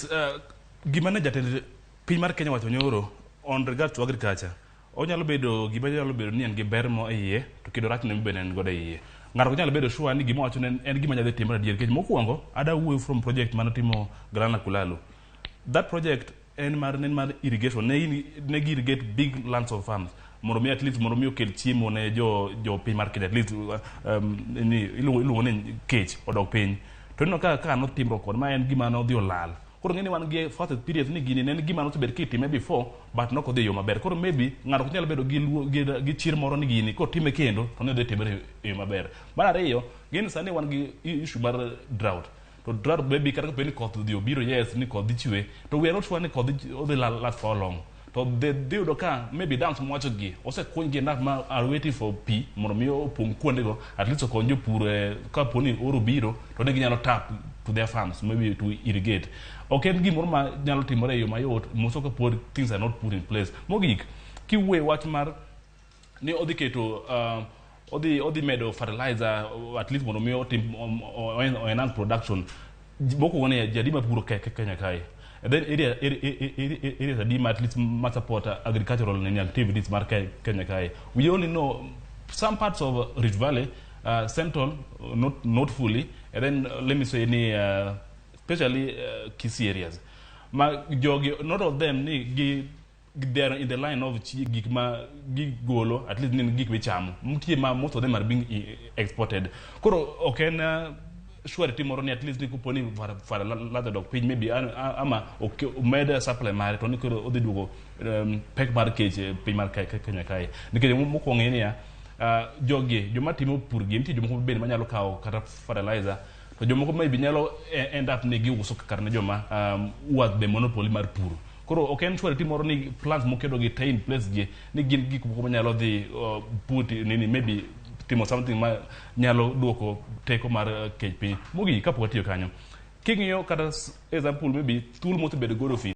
Yes, gima ne jatend piny mar Kenya wacho nyoro on regard to agriculture, onyalo bedo gima nyalo bedo ni en gi ber mo e iye, to kendo rachne bende en godo e iye. Ng'ato ok nyal bedo sure ni gima owacho en gima nyalo timore adier, nikech mokwongo ada wuoyo from project manotimo Galana Kulalu. That project en mar ne en mar irrigation, ne gi irrigate big lands of farms mondo mi at least mondo mi okel chiemo ne jo piny mar Kenya, at least ni iluongo ni kech odok piny. To ineno ka notimruok kod ma en gima nodhi olal. Koro ng'eni wan gi first experience ni gini ne en gima nosebet kitime before, but nok odhi e yo maber. Koro maybe ng'ato ok nyal bedo gi chir moro ni gini kotime kendo to ne odhi timore e yo maber. Mar ariyo, ng'eni sani wan gi issue mar drought. To drought, maybe kata kaponi koth odhi obiro, yes, ni koth dhi chwe, to we are not sure ni koth odhi last for how long. To dhi yudo ka maybe dams mwacho gi osekuny gi enough ma are waiting for pi mondo mi opong' kuondego, at least okony jopur kapo ni oro biro to ne ginyalo tap to their farms, maybe to irrigate. Ok en gimoro ma nyalo timore e yo mayot moso kapod things are not put in place. Mogik, kiwuoye wach mar ni odhi keto odhi medo fertilizer, at least mondo mi otim o enhance production. Mokwongo ni ji adi mapuro Kenya kae? And then area adi ma at least ma support agricultural nini activities mar Kenya kae? We only know some parts of Rift Valley, Central, not fully, and then let me say ni especially Kisii areas. Ma jogi, not of them ni gi they are in the line of gik ma gigolo, at least ni gik michamo nitie ma most of them are being exported. Koro ok en surety moro ni at least ni kopo ni fertilizer dok piny, maybe ama omed supply mare, to ni koro odhi duogo pek mar kech e piny mar Kenya kae, nikech mokwongo en niya, jogi joma timo pur gi nitie jomoko bende manyalo kawo kata fertilizer, to jomoko maybe nyalo end up ni giuso kata ne joma who are the monopoly mar pur. Koro ok en surety moro ni plans moketo gi te in place gi ni gin gik moko manyalo dhi put nini, maybe timo something ma nyalo duoko teko mar kech piny. Mogik, kapok atiyo kanyo, king'iyo kata example, maybe thuolo mosebedo godo ofis.